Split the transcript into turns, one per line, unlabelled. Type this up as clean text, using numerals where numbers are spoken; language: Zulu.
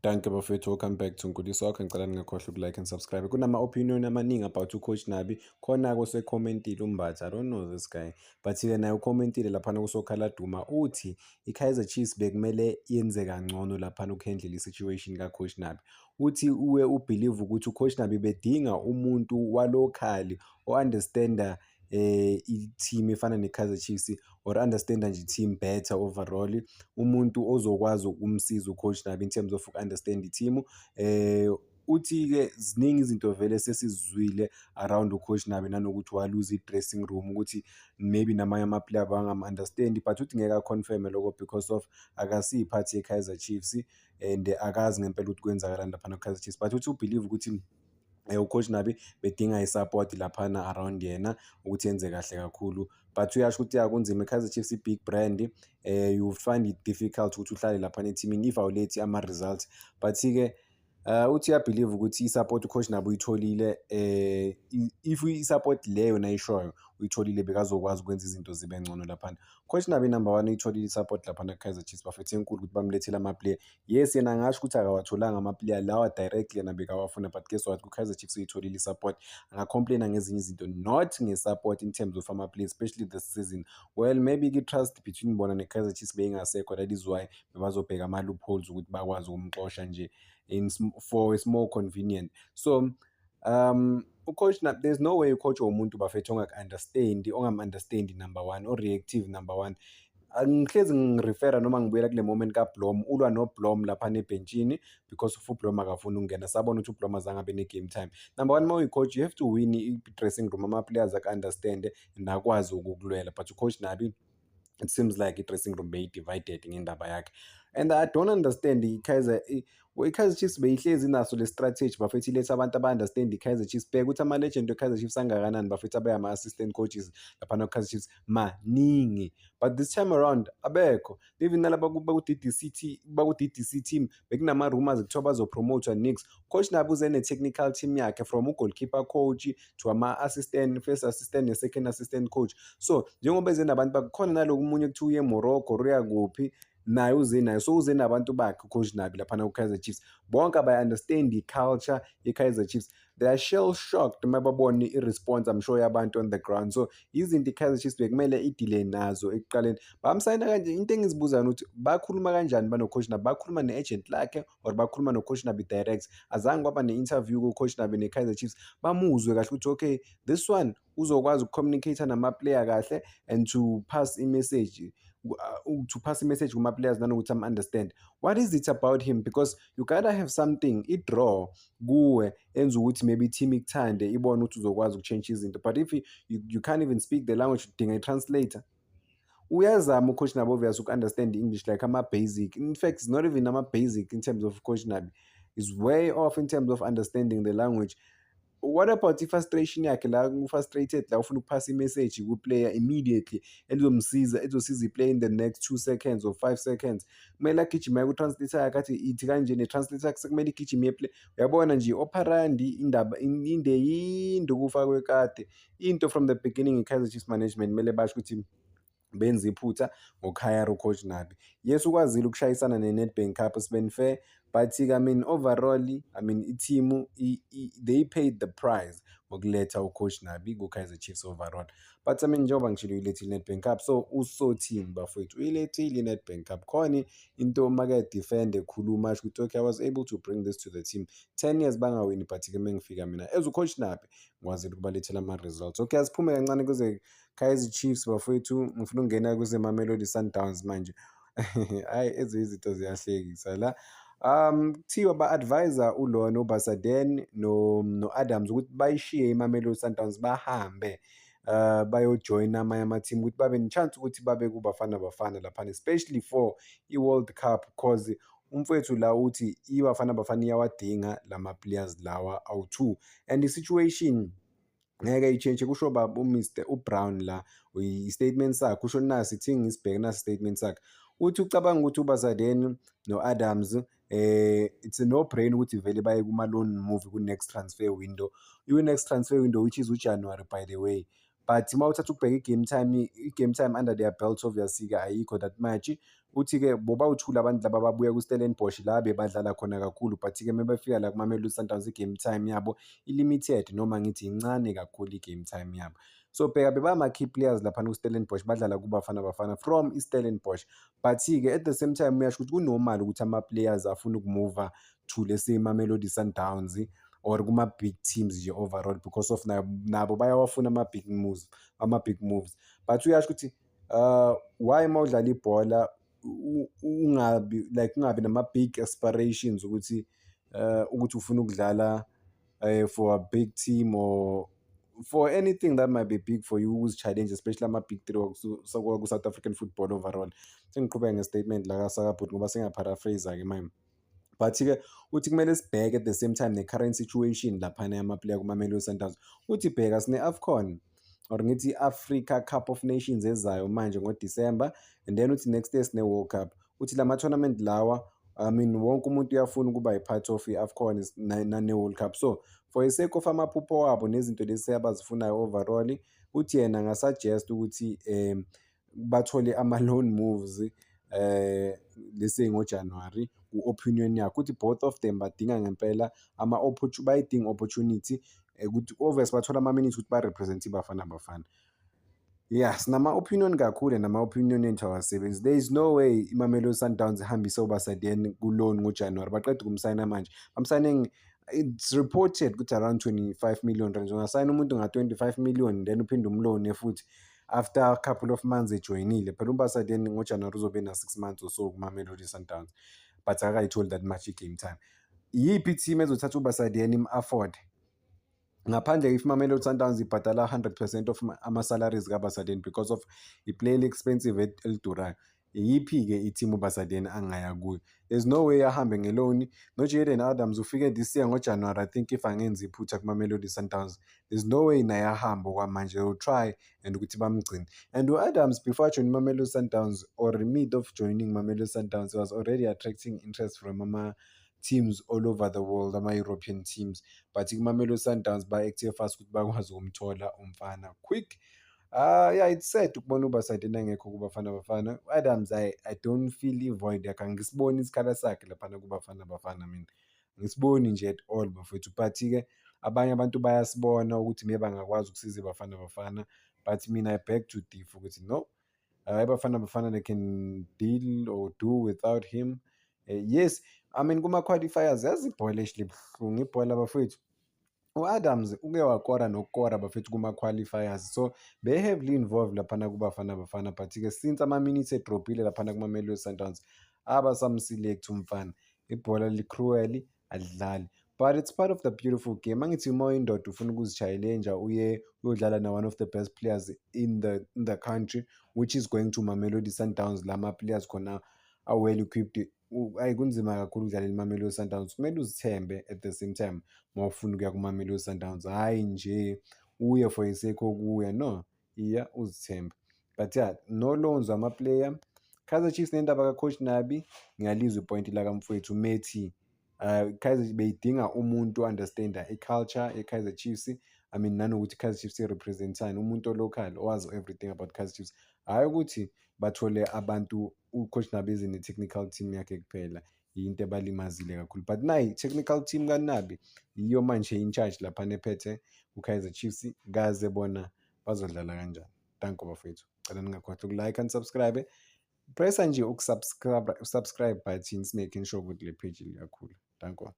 Dankie bafowethu, welcome back to Nkuli Soccer. Ngicela ningakhohlwa uku-like and subscribe. Kunama-opinion amaningi about uCoach Nabi. Khona-ke ose-comment-ile uMbatha, I don't know this guy, but-ke naye u-comment-ile laphana kuSoccer Laduma, uthi i-Kaizer Chiefs bekumele yenze kangcono laphana uku-handle i-situation ka-Coach Nabi. Uthi uwe u-believe ukuthi uCoach Nabi bedinga umuntu wa-local o-understand-a i-team efana ne-Kaizer Chiefs or understand-a nje i-team better overall, umuntu ozokwazi ukumsiza uCoach Nabi in terms of uku-understand i-team. Uthi-ke ziningi izinto vele sesizizwile around uCoach Nabi, nanokuthi waluza i-dressing room, ukuthi maybe namanye ama-player bangam-understand, but uthi ngeke a-confirm-e lokho because of akasiyi-part ye-Kaizer Chiefs and akazi ngempela ukuthi kwenzakalani laphana ku-Kaizer Chiefs, but uthi u-believe ukuthi uCoach Nabi bedinga i-support laphana around yena ukuthi yenze kahle kakhulu. But uyasho ukuthi ya, kunzima, i-Kaizer Chiefs i-big brand, you find it difficult ukuthi uhlale laphana ethimini if awulethi ama-results. But-ke uthi uya-believe ukuthi i-support uCoach Nabi uyitholile, if i-support leyo nayishoyo uyitholile, bekazokwazi ukwenza izinto zibe ngcono laphana. Coach Nabi, number one, uyitholile i-support laphana ku-Kaizer Chiefs, bafethu, enkulu, ukuthi bamlethele ama-player. Yes, yena angasho ukuthi akawatholanga ama-player lawa directly yena bekawafuna, but guess what, ku-Kaizer Chiefs uyitholile i-support. Anga-complain-a ngezinye izinto, not nge-support in terms of ama-players, especially this season. Well, maybe i-trust between bona ne-Kaizer Chiefs beyingasekho, that is why bebazobheka ama-loopholes ukuthi bakwazi ukumxosha nje in for a small convenient. So uCoach, there's no way ucoach womuntu, bafethu, ongaku-understand, ongam-understand number one, o-reactive number one. Ngihlezi ngi-refer-a noma ngibuyela kule moment kaBlom, ulwa noBlom laphana ebhentshini because of uBlom akafuni ukungena. Sabona ukuthi uBlom azange abe ne-game time. Number one, uma uyi-coach, you have to win i-dressing room, ama-players aku-understand and akwazi ukukulwela, but uCoach Nabi, it seems like i-dressing room beyi-divided ngendaba yakhe. And I don't understand i-Kaizer, i-Kaizer Chiefs beyihlezi inaso le strategy, bafethu, iletha abantu aba-understand i-Kaizer Chiefs. Bheka ukuthi ama-legend we-Kaizer Chiefs angakanani, bafethu, abe ama-assistant coaches laphana ku-Kaizer Chiefs, maningi, but this time around abekho. Even nalaba baku-DDC, baku-DDC team, bekunama-rumours kuthiwa bazo-promote-wa nix. Coach Nabi uze ne-technical team yakhe, from u-goalkeeper coach to ama-assistant, first assistant ne-second assistant coach. So njengoba eze nabantu bakhona, naloku omunye kuthiwa uye eMorocco or uya kuphi, naye uze naye, so uze nabantu bakhe uCoach Nabi laphana ku-Kaizer Chiefs. Bonke abayi-understand i-culture ye-Kaizer Chiefs. They are shell shocked uma babona i-response, I'm sure, yabantu on the ground. So izinto i-Kaizer Chiefs bekumele i-deal-e nazo ekuqaleni. Bamsayina kanje, into engizibuzayo ukuthi bakhuluma kanjani bano-Coach Nabi? Bakhuluma ne-agent lakhe or bakhuluma no-Coach Nabi direct? Azange kwaba ne-interview ku-Coach Nabi ne-Kaizer Chiefs, bamuzwe kahle ukuthi okay, this one uzokwazi uku-communicate nama-player kahle and to pass i-message kuma-players, nanokuthi am-understand. What is it about him? Because you gotta have something, i-draw kuwe enza ukuthi maybe i-team ikuthande, ibone ukuthi uzokwazi uku-change izinto. But if you can't even speak the language, udinga i-translator. Uyazama uCoach Nabi, obvious, uku-understand i-English, like ama-basic. In fact, it's not even ama-basic. In terms of Coach Nabi is way off in terms of understanding the language. What about i-frustration yakhe la, u-frustrated la, ufuna ukuphasa i-message ku-player immediately elizomsiza, ezosiza i-player in the next 2 seconds or 5 seconds? Kumele agijime ku-translator yakhe, athi ithi kanje, ne-translator sekumele igijime ye-play. Uyabona nje, operandi indaba inde yinde ukufa kwekati. Into from the beginning, i-Kaizer Chiefs management kumele basho ukuthi benze iphutha ngoku-hire uCoach Nabi. Yes, ukwazile ukushayisana ne-Nedbank Cup, sibeni fair, but-ke, I mean, overall, I mean, i-team, they paid the price ngokuletha uCoach Nabi ku-Kaizer Chiefs overall. But I mean, njengoba ngishilo, uyilethile i-Nedbank Cup, so usothini, bafowethu? Uyilethile i-Nedbank Cup. Khona into make-defend, ekhuluma, asho ukuthi okay, I was able to bring this to the team. 10 years bangawini, but-ke mengifika mina as uCoach Nabi, ngikwazile ukubalethela ama-results. Okay, asiphume kancane kuze Kaizer Chiefs, bafowethu, ngifuna ukungena kuze Mamelodi Sundowns manje. Hhayi, ezinye izinto ziyahlekisa la. Kuthiwa ba-advise-a ulona uBasadien no-Adams ukuthi bayishiye iMamelodi Sundowns, bahambe bayojoyina amanye ama-team ukuthi babe ne-chance ukuthi babe kuBafana Bafana laphana, especially for i-World Cup, cause umfowethu la uthi iBafana Bafana iyawadinga lama-players lawa awu-two and i-situation ngeke i-change, kusho baba uMr uBrown la. I-statement sakhe usho nasi, ithi ngisibheke nasi statement sakhe. Uthi ucabanga ukuthi uBasadien no-Adams, it's a no brain ukuthi vele baye kuma-loan move ku-next transfer window, i-next transfer window, which is uJanuary, by the way. But uma uthatha ukubheka i-game time under their belt, obviously-ke ayikho that much. Uthi-ke bobawu-two abantu laba ababuya ku-Stellenbosch la bebadlala khona kakhulu, but-ke uma befika la kuMamelodi Sundowns, i-game time yabo i-limited, noma ngithi incane kakhulu i-game time yabo. So bheka, bebama-key players laphana ku-Stellenbosch, badlala kuBafana Bafana from i-Stellenbosch, but-ke at the same time uyasho ukuthi ku-normal ukuthi ama-players afuna ukumuva to, let's say, Mamelodi Sundowns or kuma-big teams nje overall, because of nabo bayawafuna ama-big moves. But uyasho ukuthi why uma udlala ibhola ungabi like ungabi nama-big aspirations ukuthi ufuna ukudlala for a big team or for anything that might be big for you, ukuzi-challenge, especially ama-big three ku-South African football overall. Sengiqhubeka nge-statement la kaSakabhuti ngoba sengiya-paraphrase-ke manje. But-ke uthi kumele sibheke at the same time ne-current situation laphana yama-player kuMamelodi Sundowns. Uthi bheka, sine-AFCON, or ngithi i-Africa Cup of Nations ezayo manje ngoDisemba, and then uthi next year sine-World Cup. Uthi lama tournament lawa, I mean, wonke umuntu uyafuna ukuba yi-part of i-AFCON nane-World Cup. So for the sake of amaphupho wabo nezinto lezi abazifunayo overall, uthi yena anga-suggest ukuthi bathole ama-loan moves, let's say ngoJanuary. Ku-opinion yakhe, uthi both of them badinga ngempela bayayidinga opportunity ukuthi obvious bathole ama-minutes ukuthi ba-represent iBafana Bafana. Yeah, sinama-opinion kakhulu and ama-opinion ethu awasebenzi. There is no way iMamelodi Sundowns ihambise uBasadien ku-loan ngoJanuary, baqeda ukumsayina manje. Bamsayine, it's reported ukuthi around R25 million. Ungasayina umuntu nga-25 million, then uphinde um-loan-e futhi after a couple of months ejoyinile. Phela uBasadien ngoJanuary uzobe ena-6 months or so kuMamelodi Sundowns, but akakayitholi that much i-game time. Iyiphi i-team ezothatha uBasadien im-afford? Ngaphandle if iMamelodi Sundowns ibhadala 100% of ama-salaries kaBasadien, because of i-player expensive, elidurayo. Iyiphi-ke i-team uBasadien angaya kuyo? There's no way ahambe nge-loan. No-Jayden Adams ufike this year ngoJanuary, I think, if angenzi iphutha, kuMamelodi Sundowns. There's no way naye ahambe okwamanje. They will try and ukuthi bamgcine. And u-Adams, before ajoyine iMamelodi Sundowns or mid of joining Mamelodi Sundowns, was already attracting interest from ama-teams all over the world, ama-European teams, but kuMamelodi Sundowns ba-active fast ukuthi bakwazi ukumthola umfana quick. Yeah, it's sad ukubona uBasadien engekho kuBafana Bafana. U-Adams, I don't feel i-void yakhe, angisiboni isikhala sakhe laphana kuBafana Bafana mina. Angisiboni nje at all, bafowethu, but-ke abanye abantu bayasibona ukuthi maybe angakwazi ukusiza iBafana Bafana, but mina I beg to differ ukuthi no, iBafana Bafana, they can deal or do without him. Yes, I mean, kuma-qualifiers, yazi ibhola eish libuhlungu ibhola, bafowethu. U-Adams uke wakora nokukora, bafethu, kuma-qualifiers, so be-heavily involved laphana kuBafana Bafana, but-ke since ama-minutes e-drop-ile laphana kuma-Mamelodi Sundowns, abasam-select umfana. Ibhola li-cruel, alidlali, but it's part of the beautiful game. Angithi uma uyindoda ufuna ukuzi-challenge, uye uyodlala na one of the best players in the country, which is going to Mamelodi Sundowns, lama players khona are well equipped. Ayi, kunzima kakhulu ukudlalela iMamelodi Sundowns. Kumele uzithembe at the same time uma ufuna ukuya kuMamelodi Sundowns, hhayi nje uye for the sake okuya, no, iya uzithembe. But yeah, no loans ama-player. Kaizer Chiefs nendaba ka-coach Nabi, ngiyalizwa i-point lakamfowethu methi Kaizer beyidinga umuntu o-understand-a i-culture ye-Kaizer Chiefs, I mean, nanokuthi i-Kaizer Chiefs i-represent-ani, umuntu o-local owazi everything about Kaizer Chiefs, hhayi ukuthi bathole abantu, u-coach Nabi eze ne-technical team yakhe kuphela. Yinto ebalimazile kakhulu, but nayi technical team kaNabi yiyo manje in charge laphana ephethe ku-Kaizer Chiefs. Kaze bona bazodlala kanjani? Danko bafowethu, cela ningakhohlwa uku-like and subscribe, pressa nje uku-subscribe, subscribe button, making sure ukuthi le page liyakhula. Danko.